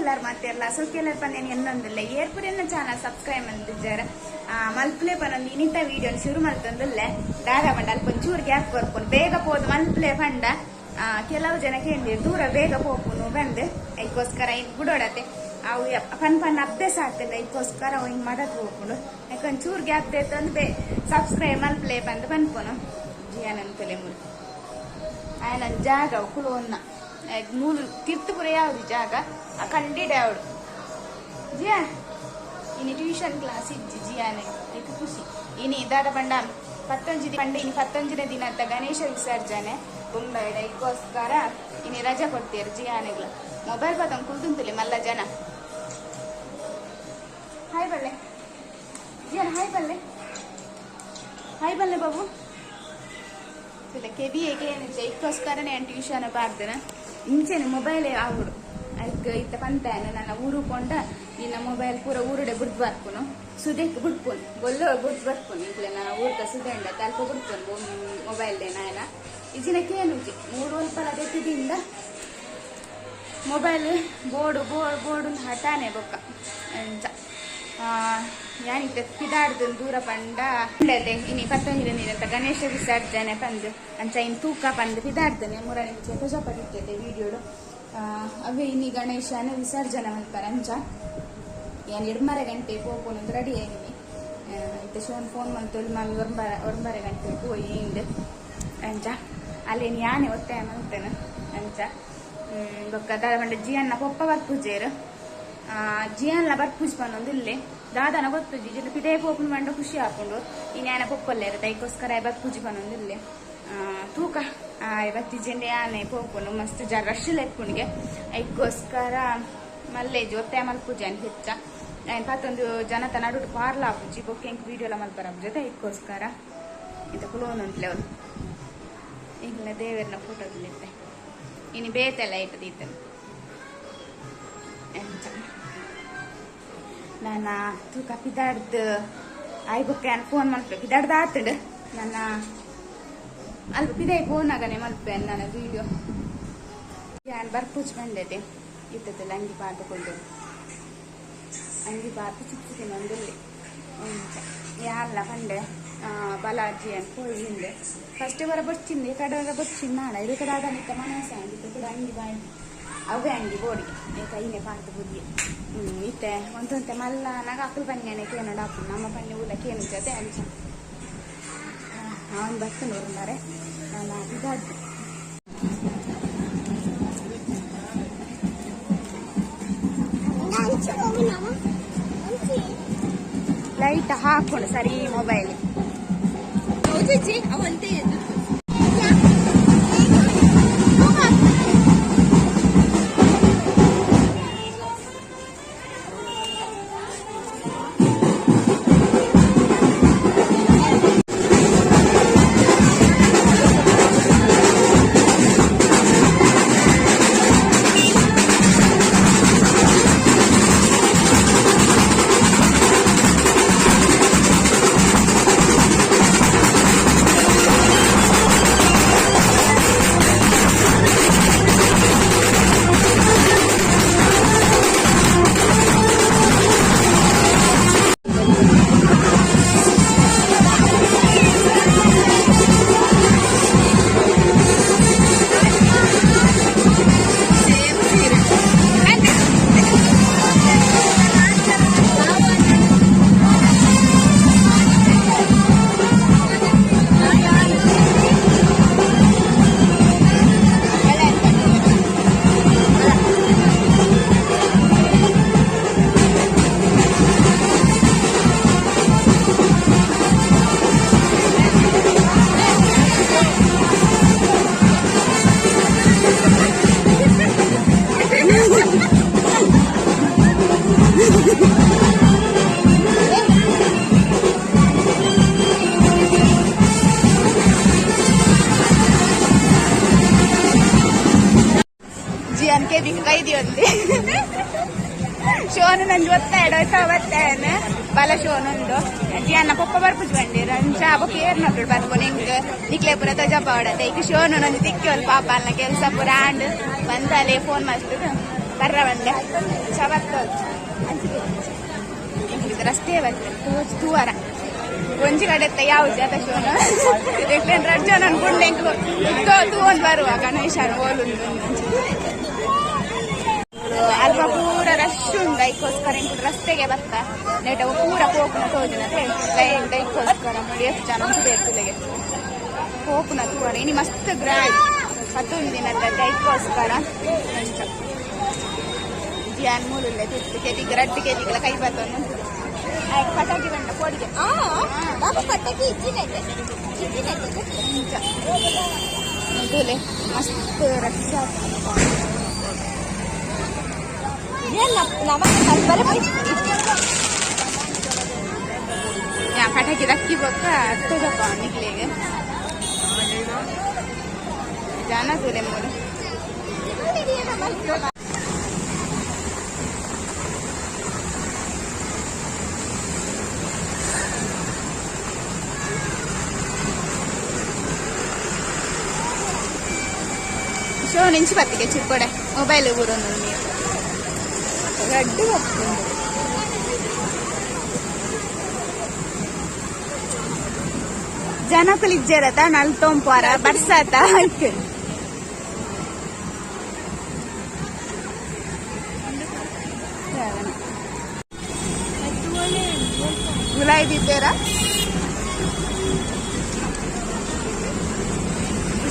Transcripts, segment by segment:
ಎಂಚುಲ್ಲಾರ್ ಮಾತೆರ್ಲ ಸೌಖ್ಯಲರ್ ಪಂದೇನು ಎನ್ನೊಂದಿಲ್ಲ ಏರ್ಪುರೆನ್ನ channel subscribe ಅಂತಿದ್ದಾರೆ ಮಲ್ಪುಲೆ ಪನೊಂದು ಇನ್ನಿತ ವಿಡಿಯೋ ಶುರು ಮಲ್ತೊಂದುಲ್ಲೆ ದಾದ ಪಂಡ ಅಲ್ಪ ಒಂಚೂರು ಗ್ಯಾಪ್ ಕೊರ್ಪುನು ಬೇಗ ಪೋದು ಮಲ್ಪುಲೆ ಪಂಡ ಕೆಲವು ಜನ ಕೇಂದ್ರ ದೂರ ಬೇಗ ಪೋಪುನು ಬಂದು ಐಕ್ಕೋಸ್ಕರ ಇನ್ ಬಿಡೋಡತೆ ಅವು ಪನ್ ಪನ್ ಅಭ್ಯಾಸ ಆಗ್ತದೆ ಐಕ್ಕೋಸ್ಕರ ಅವು ಹಿಂಗ್ ಮದತ್ ಹೋಗ್ಕೊಂಡು ಯಾಕೊಂಚೂರು ಗ್ಯಾಪ್ ದೇತಂದು ಬೇ ಸಬ್ಸ್ಕ್ರೈಬ್ ಮಲ್ಪುಲೆ ಬಂದು ಪನ್ಪುನು ಜಿಯಾನಂತಲೆ ಮುರು ಆಯನ ಜಾಗ ಕುಲೋನ್ನ ಮೂಲು ತಿರ್ತುಪುರ ಯಾವುದು ಜಾಗ ಆ ಕಂಡಿಡೆ ಅವಳು ಜಿಯಾ ಇನಿ ಟ್ಯೂಷನ್ ಕ್ಲಾಸ್ ಇಜ್ಜಿ ಜಿಯಾನೆ ಐಕ್ ಖುಷಿ ಇನಿ ದಾದ ಪಂಡ ಪತ್ತೊಂಜಿ ಪಂಡ ಇನಿ ಪತ್ತೊಂಜನೇ ದಿನ ಅಂತ ಗಣೇಶ ವಿಸರ್ಜನೆ ಬೊಂಬೈಡ ಐಕ್ಕೋಸ್ಕರ ಇನಿ ರಜಾ ಕೊಡ್ತೀರ ಜಿಯಾನೆಗ್ಲ ಮೊಬೈಲ್ ಪತ್ತೊಂದು ಕುಲ್ದುಂತುಲಿ ಮಲ್ಲ ಜನ ಹಾಯ್ ಬಲ್ಲೆ ಜಿಯಾನ ಹಾಯ್ ಬಲ್ಲೆ ಹಾಯ್ ಬಲ್ಲೆ ಬಾಬು ಇಲ್ಲ ಕೆಬಿ ಏಕೆ ಐಕ್ಕೋಸ್ಕರನೇ ಟ್ಯೂಷನ್ ಪಾರ್ದನ ಇಂಚೆನೆ ಮೊಬೈಲೇ ಆಗುಡು ಐಕ್ ಇತ್ತ ಪಂತಾನ ನನ್ನ ಊರು ಕೊಂಡ ನಿನ್ನ ಮೊಬೈಲ್ ಪೂರ ಊರುಡೆ ಬುಡ್ದು ಬರ್ಪುನು ಸುದೆಕ್ ಬುಡ್ಪುನ್ ಬೊಲ್ಲ ಬುಡ್ದು ಬರ್ಪುನು ಇಂಕ್ಲೆ ನನ್ನ ಊರ್ದ ಸುದೆಂಡ ತಲ್ಪ ಬುಡ್ಪುನು ಮೊಬೈಲ್ ನಾಯನ ಇಜಿನ ಕೇನುಜಿ ಮೂರು ಅಲ್ಪ ದೆತ್ತಿದಿಂದ ಮೊಬೈಲ್ ಬೋರ್ಡು ಬೋರ್ಡ್ ಬೋರ್ಡು ಹಠಾನೆ ಬೊಕ್ಕ ಅಂಚ ಯಾನಿತ್ತೆ ಪಿದಾಡ್ದು ದೂರ ಪಂಡ ಇನಿ ಪತ್ತೊಂಜಿನ ಅಂತ ಗಣೇಶ ವಿಸರ್ಜನೆ ಪಂದು ಅಂಚ ಇನ್ ತೂಕ ಪಂದು ಪಿದಾಡ್ದನೆ ಮುರ ನಿಂಚೆ ತೋಜಪಡಿತ್ತೈತೆ ವಿಡಿಯೋಡು ಅವೇ ಇನಿ ಗಣೇಶನ ವಿಸರ್ಜನೆ ಮಲ್ಪರ ಅಂಚ ಯಾನ್ ಎಡ್ಮರೆ ಗಂಟೆ ಪೋಪುನು ರೆಡಿ ಆಯ್ನಿ ಇತ್ತೆ ಶೋನ್ ಫೋನ್ ಮಲ್ತೊಲ್ ಮಾಮಿ ಒರ್ಂಬರೆ ಗಂಟೆ ಪೋಯಿ ಇಂದ್ ಅಂಚ ಅಲ್ಲೇನು ಯಾನೆ ಒತ್ತಾಯ ಮಲ್ತೇನೆ ಅಂಚ ಬೊಕ್ಕ ದಾದ ಪಂಡ ಜಿಯನ್ನ ಪೊಪ್ಪ ಬರ್ಪುಜೇರು ಜಿಯನ್ಲ ಬರ್ಪುಜ್ ಪನ್ನೊಂದು ಇಲ್ಲೇ ದಾದನ ಗೊತ್ತು ಜಿಜಿನ ಪಿದೇ ಪೋಪುನ್ ಪಂಡ ಖುಷಿ ಆಪುಂಡು ಇನ್ಯಾನ ಪೊಪ್ಪಲ್ಲೇರ ದೈಕೋಸ್ಕರ ಬರ್ಪುಜಿ ಪನ್ನೊಂದು ಇಲ್ಲೇ ತೂಕ ಬತ್ತಿ ಯಾನೆ ಪೋಪುನು ಮಸ್ತ್ ಜ ರಶ್ ಲೆಪ್ಪುಣಿಗೆ ಐಕ್ಕೋಸ್ಕರ ಮಲ್ಲೇಜಿ ಒತ್ತಾಯ ಮಲ್ಪುಜಿ ಅನ್ ಹೆಚ್ಚ ಐನ್ ಪತ್ತೊಂದು ಜನತ ನಡುಟು ಪಾರ್ಲ ಆಪುಜಿ ಬೊಕ್ಕೆ ಎಂಕ್ ವೀಡಿಯೋಲ ಮಲ್ಪರ ಜೊತೆ ಐಕ್ಕೋಸ್ಕರ ಇಂತ ಕುಲೋನುಂಟ್ಲೆ ಅವ್ರು ಈಗಲ ದೇವರನ್ನ ಫೋಟೋದಲ್ಲಿತ್ತೆ ಇನ್ನು ಬೇತೆಲ್ಲ ಐತದ ಈತನ ಎಂಚ ನನ್ನ ತೂಕ ಪಿದಾಡ್ದು ಆಯ್ ಬೊಕ್ಕೆ ಫೋನ್ ಮಲ್ಪೆ ಪಿದಾಡ್ದು ಆತಡು ನನ್ನ ಅಲ್ಪ ಪಿದಾಯಿ ಫೋನ್ ಆಗನೆ ಮಲ್ಪೆ ನನ್ನ ವಿಡಿಯೋ ಯಾನ್ ಬರ್ಪೂಜ್ ಬಂದೈತೆ ಇತ್ತದಲ್ಲ ಅಂಗಿ ಪಾತಕೊಂಡು ಅಂಗಿ ಪಾತು ಚಿಕ್ಕ ತಿನ್ನೊಂದಿಲ್ಲಿ ಎಂಚ ಯಾಲ್ಲ ಪಂಡೆ ಬಲಾಜಿ ಅಂತ ಪೋಯಿ ಹಿಂದೆ ಫಸ್ಟ್ ಬರ ಬೊಚ್ಚಿಂದೆ ಕಡವರ ಬೊಚ್ಚಿಂದ ನಾಡ ಇದು ಕಡೆ ಅದನ್ನಿತ್ತ ಮನಸ್ಸ ಇತ್ತ ಕೂಡ ಅಂಗಿ ಬಾಯಿ ಅವೇ ಅಂಗಿ ಬೋಡಿ ಕೈನೆ ಪಾತು ಬುದ್ಧಿ ಇತ್ತೆ ಒಂತೊಂತೆ ಮಲ್ಲ ನಾಗ ಅಕ್ಕಲು ಪನ್ಯಾನೆ ಕೇನೋಡ ಅಪ್ಪು ನಮ್ಮ ಪನ್ನೆ ಊಲ ಕೇನು ಜೊತೆ ಅಂಚ ಅವನು ಬರ್ತಾನೆ ಉರುಂಬಾರೆ ನಾನು ಇದಾದ್ದು ಲೈಟ್ ಹಾಕೊಂಡು ಸರಿ ಮೊಬೈಲ್ ಜಿಯಾನ್ ಕೆ ಬಿಕ್ ಕೈದಿ ಒಂದು ಶೋನು ನಂಜು ಒತ್ತಾಯಡ ಬತ್ತಾಯನ ಬಲ ಶೋನುಂಡು ಜಿಯಾನ್ನ ಪೊಪ್ಪ ಬರ್ಪುಜ್ ಬಂಡಿರ ಅಂಚ ಬೊಕ್ಕ ಏರ್ ನೋಡು ಬರ್ಪುನ ಹಿಂಗ್ ನಿಕ್ಲೆ ಪೂರ ತಜ ಪಾವಡತೆ ಈಗ ಶೋನು ನಂಜು ತಿಕ್ಕಿ ಒಂದು ಪಾಪ ಅಲ್ಲ ಕೆಲಸ ಪೂರ ಆಂಡ್ ಬಂದಲೆ ಫೋನ್ ಮಲ್ತದ ಬರ್ರ ಬಂದೆ ಚವತ್ತು ರಸ್ತೆ ಬರ್ತದೆ ತೂವರ ಒಂಜಿ ಕಡೆ ಯಾವ ಜಾತ ಶೋನ ಎಕ್ಲೇನ್ ರಡ್ಡ್ ಜನ ಗುಂಡೆ ತೂ ಒಂದು ಬರುವ ಗಣೇಶನ ಓಲುಂದು. ಅಲ್ಪ ಪೂರ ರಶ್ ಉಂಡು, ಐಕ್ಕೋಸ್ಕರ ಇಂಕುಲು ರಸ್ತೆಗೆ ಬತ್ತ. ನೆಟ ಪೂರ ಪೋಪುನ ತೋಜುನತೆ ಲೈನ್. ಐಕ್ಕೋಸ್ಕರ ನೋಡಿ ಎಷ್ಟು ಜನ ಉಂಟು ತುಲೆಗೆ ಪೋಪುನ ತೂವರ. ಇನಿ ಮಸ್ತ್ ಗ್ರ್ಯಾಂಡ್ 11 ದಿನದ, ಐಕ್ಕೋಸ್ಕರ ಅಂಚ. ಜಿಯಾನ್ ಮೂಲುಲ್ಲೆ ತಿತ್ತು ಕೆಬಿಗ್ ರಡ್ಡ್ ಕೆಬಿಗಳ ಕೈ ಬತ್ತೊಂದು ಆಯ್ತು. ಪಟಾಕಿ ಬಂಡ ಪೋಡಿಗೆ. ಬಾಬು, ಪಟಾಕಿ ಇಜ್ಜಿನೈತೆ ಇಜ್ಜಿನೈತೆ. ಅಂಚ ತೂಲೆ, ಮಸ್ತ್ ರಶ್. ಏನ್ ನಮಗೆ ಕಲ್ಪರೆ. ಯಾ ಪಟಾಕಿ ದಕ್ಕಿ ಬೊಕ್ಕ ತೋಜಪ್ಪ ನಿಕ್ಲೆಗ್. ಜನ ತೂಲೆ ಮೂಲು. ಶೋ ನಿಂಚಿ ಬತ್ತಿಗೆ ಚಿಕ್ಕೋಡೆ ಮೊಬೈಲ್ ಊರೊಂದು ನೀವು ರಡ್ಡು ಬರ್ತುಂಡು. ಜನಕುಲು ಇಜ್ಜೆರತ ನಲ್ತೊಂಪಾರ ಬರ್ಸಾತ ಐಕ್. ಗುಲಾಯ್ದಿದ್ದೀರಾ?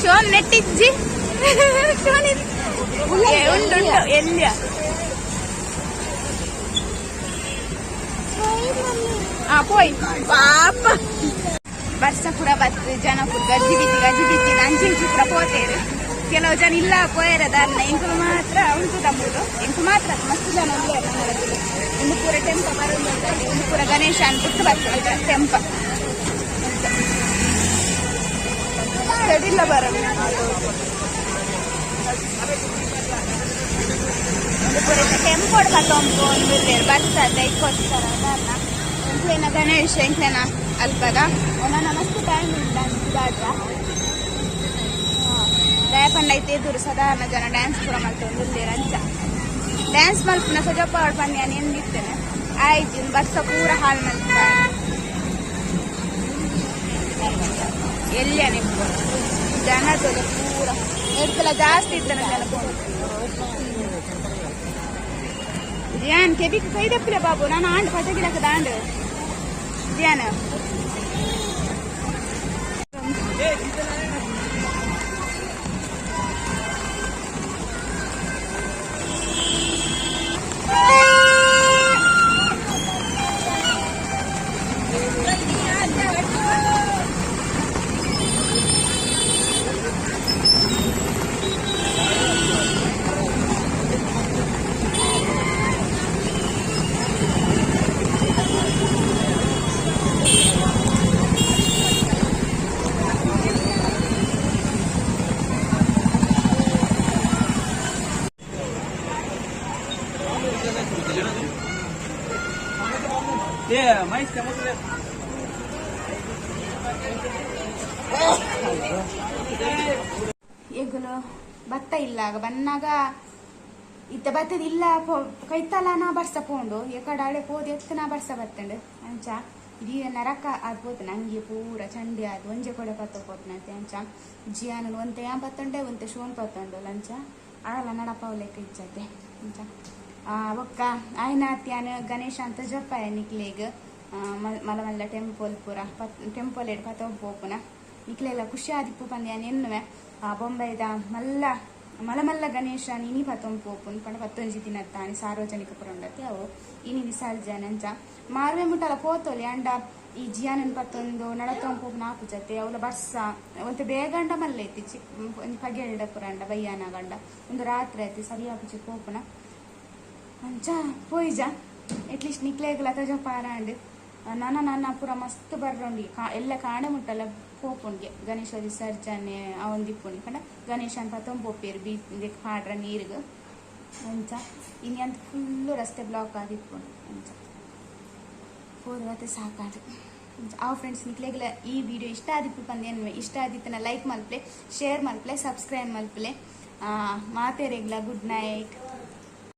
ಶೋನ್ ನೆಟ್ಟಿಜ್ಜಿ, ಶೋನ್ ಉಂಟು ಉಂಟು ಎಲ್ಲಿಯ. ಆ ಪೋಯ್ ಪಾಪ. ಬರ್ಸ ಪೂರ ಬತ್ತು, ಜನ ಪೂರ ಗಜ್ಜಿ ಬಿಜ್ಜಿ ಗಜ್ಜಿ ಬಿಜ್ಜಿ ಅಂಚಿ ಇಂಚಿ ಪೂರ ಪೋತೇರು. ಕೆಲವು ಜನ ಇಲ್ಲ ಪೋಯರ ದಾರನ. ಇಂಕುಲು ಮಾತ್ರ ಉಂಟು ತಮ್ಮದು. ಇಂಕು ಮಾತ್ರ ಅಲ್ಲ, ಮಸ್ತ್ ಜನ ಉಲ್ಲೇರು ನಮ್ಮದಲ್ಲಿ. ಒಂದು ಪೂರ ಟೆಂಪ ಬರೋದು, ಒಂದು ಪೂರ ಗಣೇಶ ಅನ್ಬಿಟ್ಟು ಬರ್ತದೆ ಟೆಂಪ. ತಡಿಲ್ಲ ಬರ. ಒಂದು ಪೂರ ಟೆಂಪೋಡ್ ಪತ್ತೊಂಪು ಒಂದು ಬರ್ಸದ, ಐಕ್ಕೋಸ್ಕರ ದಾರನ. ಎಂಕ್ಲೇನ ಗಣೇಶ ಎಂಕ್ಲೇನ ಅಲ್ಪದ ಒಂದೊಂದು ಮಸ್ತ್ ಟೈಮ್ ಉಂಟು ದಾಡ್ರ. ದಯಪಂಡ ಐತೆ ಎದುರು ಸಾಧಾರಣ ಜನ ಡ್ಯಾನ್ಸ್ ಪೂರ ಮಲ್ತೊಂದು ಉಲ್ಲೇರು. ಅಂಚ ಡ್ಯಾನ್ಸ್ ಮಲ್ಪುನ ಸಜಪ್ಪ ಅವಳು ಪನ್ಯ ಎನ್ನಿರ್ತೇನೆ. ಆಯ್ತು, ಇನ್ನು ಬರ್ಸ ಪೂರ ಹಾಳು ಮಲ್ಪ. ಎಲ್ಲಿಯ ನಿಪ್ಪು ಜನ ತೋಲೆ ಪೂರ ಎಡ್ತಲ ಜಾಸ್ತಿ ಇರ್ತಾನೆ ಜನ. ಜಿಯಾನ್, ಕೆಬಿಕ್ ಕೈ ದಪ್ಪಿಲ್ಲ ಬಾಬು. ನಾನು ಆಂಡ್ ಪಟಗಿಲಕ ದಾಂಡ್ ಜಿಯಾನ್. ಎಗುಲು ಭತ್ತ ಇಲ್ಲ ಆಗ ಬನ್ನಾಗ ಇತ್ತ ಬತ್ತದ ಇಲ್ಲ ಕೈತಲನ ಬರ್ಸ ಪೋಂಡು ಎಕಡಾಳೆ ಪೋದು ಎತ್ತನ ಬರ್ಸ ಬತ್ತಂಡು. ಅಂಚ ಇಡೀ ನರಕ ಆದ್ ಪೋತು ನಂಗೆ. ಪೂರ ಚಂಡಿ ಆದ್ ಒಂಜೆ ಕೊಡೆ ಪತ್ತ ಪೋತನಂತೆ. ಅಂಚ ಜಿಯಾನ ಒಂತೆ ಯಾನ್ ಪತ್ತಂಡೆ, ಒಂತೆ ಶೋನ್ ಪತ್ತಂಡು. ಲಂಚ ಆಳಲ ನಡಪಾವ್ ಲೆಕ್ಕ ಇಚ್ಚತೆ. ಅಂಚ ಬೊಕ್ಕ ಆಯ್ನಾತ್ಯಾನ್ ಗಣೇಶ ಅಂತ ಜಪ್ಪಾಯ ನಿಕ್ಲೆಗ್. ಮಲ್ಲ ಮಲ್ಲ ಟೆಂಪಲ್ ಪೂರ ಪತ್ ಟೆಂಪಲ್ ಎಡ್ ಪತ್ತ ಪೋಪುನ ನಿಕ್ಲೆಲ್ಲ ಖುಷಿ ಆದಿಪ್ಪು ಪಂದ್ಯಾನ್ ಎನ್ನುವೆ. ಆ ಬೊಂಬೈದ ಮಲ್ಲ ಮಲ್ಲ ಮಲ್ಲ ಗಣೇಶ ಇನಿ ಪತ್ತೊಂದು ಪೋಪುನ್ ಪಂಡ 11 ದಿನತ್ತಾನಿ ಸಾರ್ವಜನಿಕ ಪುರಂಡತೆ ಅವು ಇನಿ ವಿಸರ್ಜನೆ. ಅಂಚ ಮಾರ್ವೆ ಮುಟ್ಟಲ ಪೋತೊಲಿ. ಅಂಡ ಈ ಜಿಯಾನನ್ ಪತ್ತೊಂದು ನಡತೊಂದು ಪೋಪುನ ಆಪು ಜತೆ ಅವಲ ಬರ್ಸ ಒಂತೆ ಬೇಗಂಡ ಮಲ್ಲ ಐತಿ ಚಿಕ್ ಒಂಜಿ ಪಗೆಲ್ಡ ಪುರಂಡ ಬಯ್ಯಾನ ಗಂಡ ಒಂದು ರಾತ್ರಿ ಐತಿ ಸರಿ ಆಪುಜಿ ಪೋಪುನ. ಅಂಚ ಪೋಯಿಜ. ಅಟ್ಲೀಸ್ಟ್ ನಿಕ್ಲೇಗ್ಲ ತಜ ಪಾರಾಂಡ್. ನನ ನನ್ನ ಪೂರ ಮಸ್ತ್ ಬರ್ರೊಂಡಿ ಕಾ ಎಲ್ಲ ಕಾಣೆ ಮುಟ್ಟಲ್ಲ ಪೋಪುಂಡ್ಗೆ. ಗಣೇಶ ವಿಸರ್ಜನೆ ಅವೊಂದಿಪ್ಪುಂಡು ಪಂಡ ಗಣೇಶನ್ ಪತ್ತೊಂದು ಪೋಪೇರು ಬೀ ಇಂದೆಕ್ ಪಾಡ್ರ ನೀರ್ಗ್. ಅಂಚ ಇನಿ ಅಂತ ಫುಲ್ಲು ರಸ್ತೆ ಬ್ಲಾಕ್ ಆದಿಪ್ಪುಂಡು. ಅಂಚ ಪೋದು ಸಾಕಾದು. ಆ ಫ್ರೆಂಡ್ಸ್, ನಿಕ್ಲೆಗ್ಲ ಈ ವಿಡಿಯೋ ಇಷ್ಟ ಆದಿಪ್ಪು ಪಂದ್ ಇಷ್ಟ ಆದಿತ್ತನ ಲೈಕ್ ಮಲ್ಪಲೆ, ಶೇರ್ ಮಲ್ಪಲೆ, ಸಬ್ಸ್ಕ್ರೈಬ್ ಮಲ್ಪಲೆ. ಮಾತೇರೆಗ್ಲ ಗುಡ್ ನೈಟ್.